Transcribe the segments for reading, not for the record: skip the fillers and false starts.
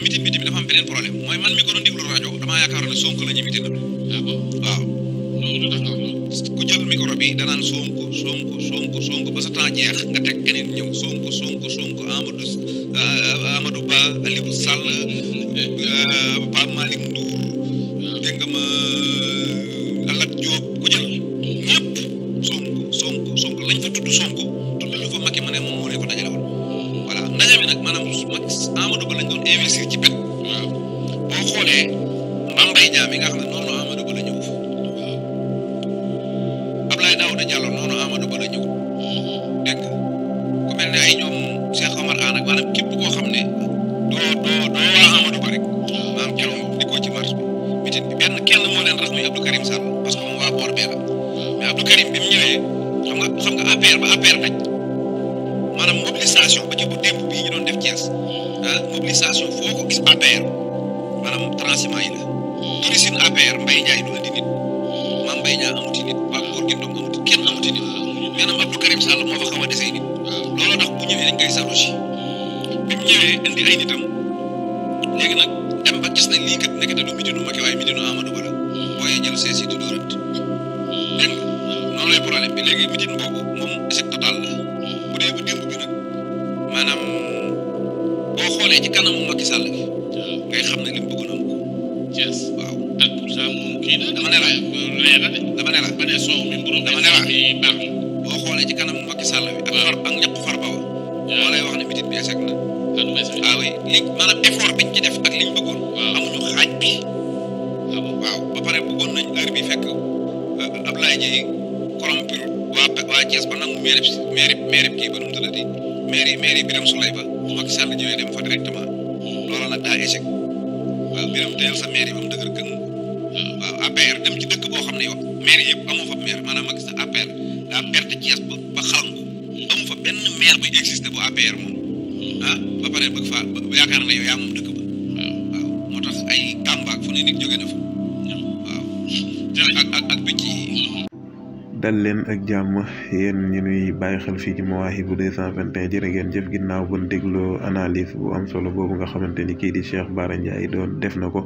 mitin bi dafa am beneen problème mooy man mi ko doon déglu rajo damaa yaakaaroon ne Sonko la ñuy mitin ah bon waaw loolu lu tax nga ku jël micro bi danaan Sonko ba sa temps jeex nga teg keneen ñëw Sonko Amadou Ba Aliou Sall Pape Malick Ndour dégg nga ma Lat Diop ku jël ñëpp Sonko lañ fa tudd Sonko tudd ñu fa Macky ma ne moom moo leen ko dajale woon voilà ndaje bi nag maanaam Amadou Ba lañ doon investir ci pet waaw boo xoolee Mbaye Dia mi nga xam ne noonu Amadou Ba la ñëw waaw Abdoulaye Daouda Diallo noonu Amadou Ba la ñëw dégg nga ku mel ne ay ñoom Cheikh Omar Anne ak maanaam képp koo xam ne doo waa Amadou Ba rek maanaam keroog di ko ci marche bi mitin bi kenn moo leen rax muy Abdou Karim Sall parce que moom waa boor bee la mais Abdou Karim bi mu ñëwee xam nga APR daj maanaam mobilisation ba ci bu démb bii ñu doon def Thiès mobilisation foo ko gis APR maanaam transiment yi la touristine APR Mbaye Ndiaye du andi nit Mame Mbaye Niang amuti nit Pape Gorgui Ndong amuti kenn amuti nit maanaam Abdou Karim Sall moo fa xaw a desee nit looloo tax bu ñëwee dañ koy salusi bi mu ñëwee indi ay nitam léegi nag dem ba gis nañ lii kat nekk te du mitinu Macky waaye mitinu Amadou Ba la booyee jël seesi di dóorante dégg nga noonu lay problème bi léegi mitin boobu moom échec total la bu dee bu démb bi nag maanaam boo xoolee ci kanamu Macky Sall gi ngay xam ne li mu bëggoon am ko Thiès waaw ak pourtant moom kii na dama ne la ba ne soow mi mburu dama ne la baax boo xoolee ci kanamu Macky Sall bi ak ñàkk far ba moo lay wax ne mitin bi échec na ah oui léegi maanaam effort biñ ci def ak liñ bëggoon amuñu xaaj bi waaw ba pare bëggoon nañ heure bi fekk Abdoulaye Dieye corrompre waa Thiès ba nangu maire kii ba nu mu tuddati maire Birame Souleye Ba Macky Sall ñëwee dem fa directement loolu nag daa échec waaw Birame teel sa maire yi ba mu dëgër gën waaw APR dem ci dëkk boo xam ne yow maire yëpp amoo fa maire maanaam Macky Sall APR daa perte Thiès ba xalangu amu fa benn maire buy existé bu APR moom ba pare bëgg faa yaakaar na yow yaa moom dëkk ba waaw moo tax ay Tamba ak fu ne nit jóge na fa waaw ak bëcc yi dal leen ak jàmm yéen ñu nuy bàyyi xel fii ci Mawahibou 221 jërë ngeen jëf ginnaaw ba dégloo analyse bu am solo boobu nga xamante ni kii di Cheikh Bara Ndiaye doon def na ko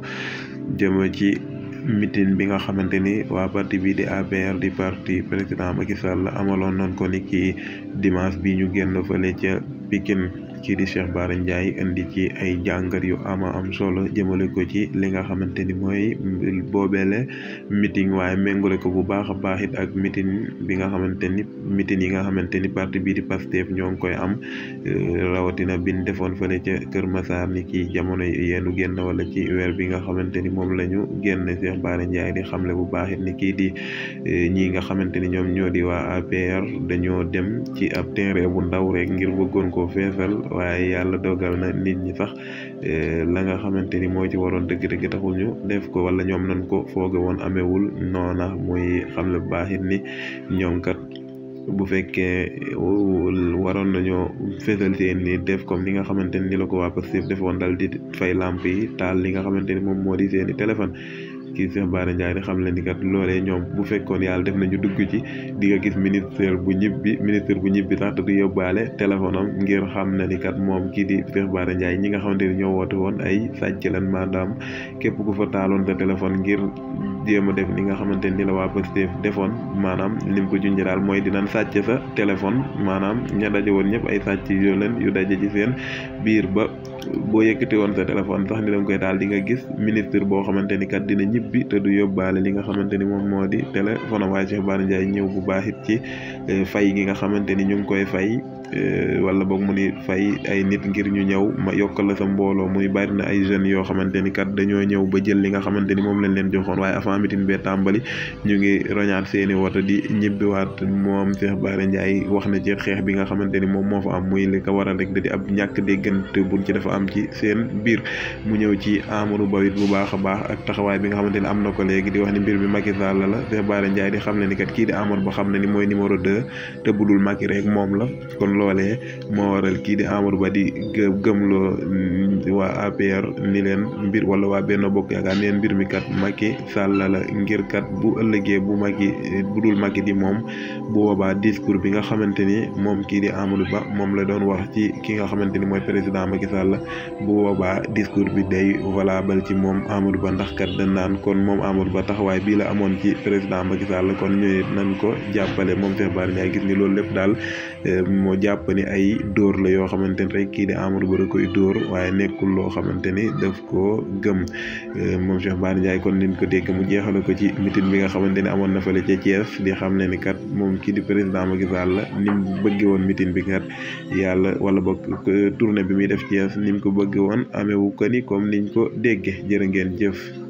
jëm ci mitin bi nga xamante ni waa parti bi di APR di parti président Macky Sall amaloon noonu ko ni kii dimanche bi ñu génn fële ca Pikine kii di Cheikh Bara Ndiaye indi ci ay jàngat yu am solo jëmale ko ci li nga xamante ni mooy boobeele meeting waaye méngale ko bu baax a baax it ak meeting bi nga xamante ni meeting yi nga xamante ni parti bii di Pastef ñoo ngi koy am rawatina bin defoon fële ca Kër Massar ni ki jamono yeenu génn wala ci weer bi nga xamante ni moom la ñu génn Cheikh Bara Ndiaye di xamle bu baax it ni kii di ñi nga xamante ni ñoom ñoo di waa APR dañoo dem ci ab terrain bu ndaw rek ngir bëggoon koo feesal waaye yàlla dogal na nit ñi sax la nga xamante ni moo ci waroon dëgg-dëgg taxul ñu def ko wala ñoom nañ ko fooge woon amewul noona muy xam le bu baax it ni ñoom kat bu fekkee waroon nañoo fesal seen ni def comme li nga xamante ni la ko waa Pastef defoon dal di fay lamp yi taal li nga xamante ni moom moo di seeni téléphone kii Cheikh Bara Ndiaye di xam le ni kat loolee ñoom bu fekkoon yàlla def nañu dugg ci di nga gis ministre bu ñibbi sax te du yóbbaale téléphone am ngir xam ne ni kat moom kii di Cheikh Bara Ndiaye ñi nga xamante ni ñoo woote woon ay sàcc lan maanaam képp ku fa taaloon sa téléphone ngir jéem a def li nga xamante ni la waa Pastef defoon maanaam lim ko junj daal mooy dinañ sàcc sa téléphone maanaam ña daje woon ñëpp ay sàcc yu daje ci seen biir ba boo yëkkati woon sa téléphone sax ni danga koy daal di nga gis ministre boo xamante ni kat dina ñibbi te du yóbbaale li nga xamante ni moom moo di téléphone waaye Cheikh Bara Ndiaye ñëw bu baax it ci fay gi nga xamante ni ñu ngi koy fay wala boog mu ni fay ay nit ngir ñu ñëw ma yokkal la sa mbooloo muy bari na ay jeunes yoo xamante ni kat dañoo ñëw ba jël li nga xamante ni moom lañ leen joxoon waaye avant mitin bee tàmbali ñu ngi roñaat seeni woto di ñibbiwaat moom Cheikh Bara Ndiaye wax na ci xeex bi nga xamante ni moom moo fa am muy li ko waral rek da di ab ñàkk déggante buñ ci dafa am ci seen biir mu ñëw ci Amadou Ba it bu baax a baax ak taxawaay bi nga xamante ni am na ko léegi di wax ni mbir mi Macky Sall la Cheikh Bara Ndiaye di xam ne ni kat kii di Amadou Ba xam ne ni mooy numéro 2 te budul Macky rek moom la kon loolee moo waral kii di Amadou Ba di gëmloo waa APR ni leen mbir wala waa Benno Bokk Yaakaar ni leen mbir mi kat Macky Sall la ngir kat bu ëllëgee bu dul Macky di moom bu boobaa discours bi nga xamante ni moom kii di Amadou Ba moom la doon wax ci ki nga xamante ni mooy président Macky Sall bu boobaa discours bi day valable ci moom Amadou Ba ndax kat dañ naan kon moom Amadou Ba taxawaay bii la amoon ci président Macky Sall kon ñu nañ ko jàppale moom Cheikh Bara Ndiaye gis ni loolu lépp daal moo jàpp ni ay dóor la yoo xamante ni rek kii di Amadou Ba da koy dóor waaye nekkul loo xamante ni daf koo gëm moom Cheikh Bara Ndiaye kon niñ ko dégg mu jeexale ko ci meeting bi nga xamante ni amoon na fële ca Thiès di xam ne ni kat moom kii di président Macky Sall ni mu bëggee woon meeting bi kat yàlla wala boog tournée bi muy def Thiès ni mu ko bëggee woon ameewu ko ni comme niñ ko déggee jërë ngeen jëf.